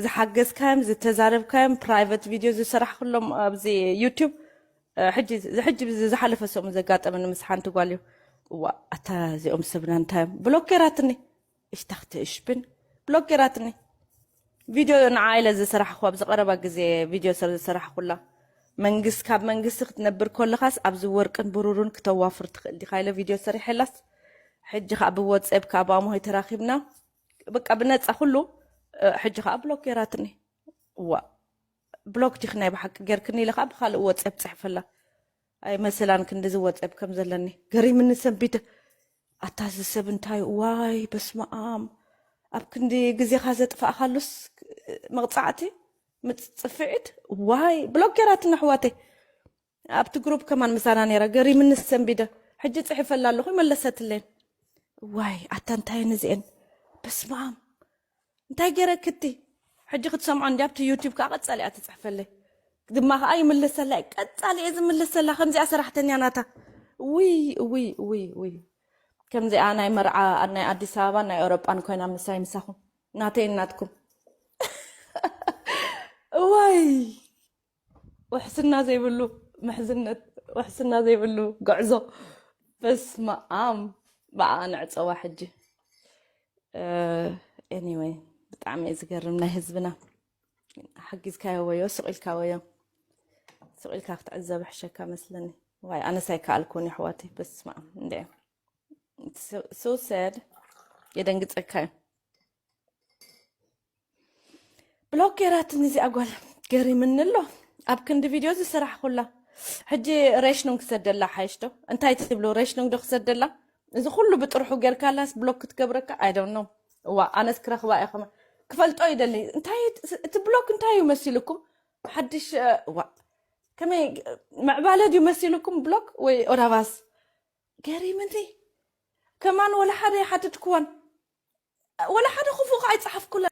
ዝሓገዝካዮም ዝተዛረብካዮም private video ዝሰራሕኩሎም ኣብዚ YouTube ሕጂ ሕጂ ዝሓለፈ ሰሙን ዘጋጠመኒ ምስ ሓንቲ ጓል እዩ። እዋ ኣታ እዚኦም ሰብና እንታዮም ብሎክ ገይራትኒ። እሽታኽቲ እሽብን ብሎክ ገይራትኒ። ቪድዮ ንዓ ኢለ ዝሰራሕኩ ኣብዚ ቀረባ ግዜ ቪድዮ ሰብ ዝሰራሕኩላ መንግስት ካብ መንግስቲ ክትነብር ከለኻስ ኣብዚ ወርቅን ብሩሩን ክተዋፍር ትኽእል ዲኻ ኢለ ቪድዮ ሰሪሐላስ ሕጂ ከዓ ብወፀብ ካብ ኣሞሆይ ተራኺብና በቃ ብነፃ ኩሉ ሕጂ ከዓ ብሎክ ገይራትኒ። እዋ ብሎክ ዲኽ ናይ ብሓቂ ገርክኒ ኢለ ከዓ ብካልእ ወፀብ ፅሕፈላ። ኣይ መሰላን ክንድዚ ወፀብ ከም ዘለኒ ገሪምኒ ሰንቢደ። ኣታ እዚ ሰብ እንታይ ዋይ በስመኣም ኣብ ክንዲ ግዜኻ ዘጥፋእካሉስ መቕፃዕቲ ምፅፍዒት ዋይ ብሎክ ገይራትና ኣሕዋተይ። ኣብቲ ግሩፕ ከማን ምሳና ነይራ ገሪምኒ ሰንቢደ። ሕጂ ፅሒፈላ ኣለኹ ይመለሰትለይን። ዋይ ኣታ እንታይ እዚአን በስመኣም እንታይ ገይረክቲ ሕጂ ክትሰምዖ እንዲ ኣብቲ ዩቲብ ከዓ ቀፃሊ እያ ትፅሕፈለይ ድማ ከዓ ይምልሰላ እዩ ቀፃሊ እየ ዝምልሰላ ከምዚኣ ሰራሕተኛ ናታ ውይ ውይ ውይ ውይ ከምዚኣ ናይ መርዓ ናይ ኣዲስ ኣበባ ናይ ኤውሮጳን ኮይና ምሳይ ምሳኹም ናተይ ናትኩም እዋይ ውሕስና ዘይብሉ ምሕዝነት ውሕስና ዘይብሉ ጉዕዞ በስመኣም ብኣ ንዕፀዋ ሕጂ anyway ብጣዕሚ እዩ ዝገርም ናይ ህዝብና ሓጊዝካዮ ወዮ ስቕ ኢልካ ወዮ ስቕ ኢልካ ክትዕዘብ ሕሸካ መስለኒ ዋይ ኣነስ ኣይከኣልኩን ኣሕዋተይ በስመኣም እንደ so sad የደንግፀካ እዩ ብሎክ ገይራትኒ እዚኣ ጓል ገሪምኒ ኣሎ ኣብ ክንዲ ቪድዮ ዝሰራሕኩላ ሕጂ ሬሽኑን ክሰደላ ሓይሽቶ እንታይ ትብሉ ሬሽኑን ዶ ክሰደላ እዚ ኩሉ ብጥርሑ ጌርካላስ ብሎክ ክትገብረካ I don't know እዋ ኣነስ ክረኽባ እየ ከማ ክፈልጦ ይደሊ እንታይ እቲ ብሎክ እንታይ እዩ መሲልኩም ሓድሽ እዋ ከመይ ምዕባለ ድዩ መሲልኩም ብሎክ ወይ ኦዳባስ ገሪምኒ ከማን ወላ ሓደ ይሓትትክወን ወላ ሓደ ክፉእ ከዓ ኣይፀሓፍኩላ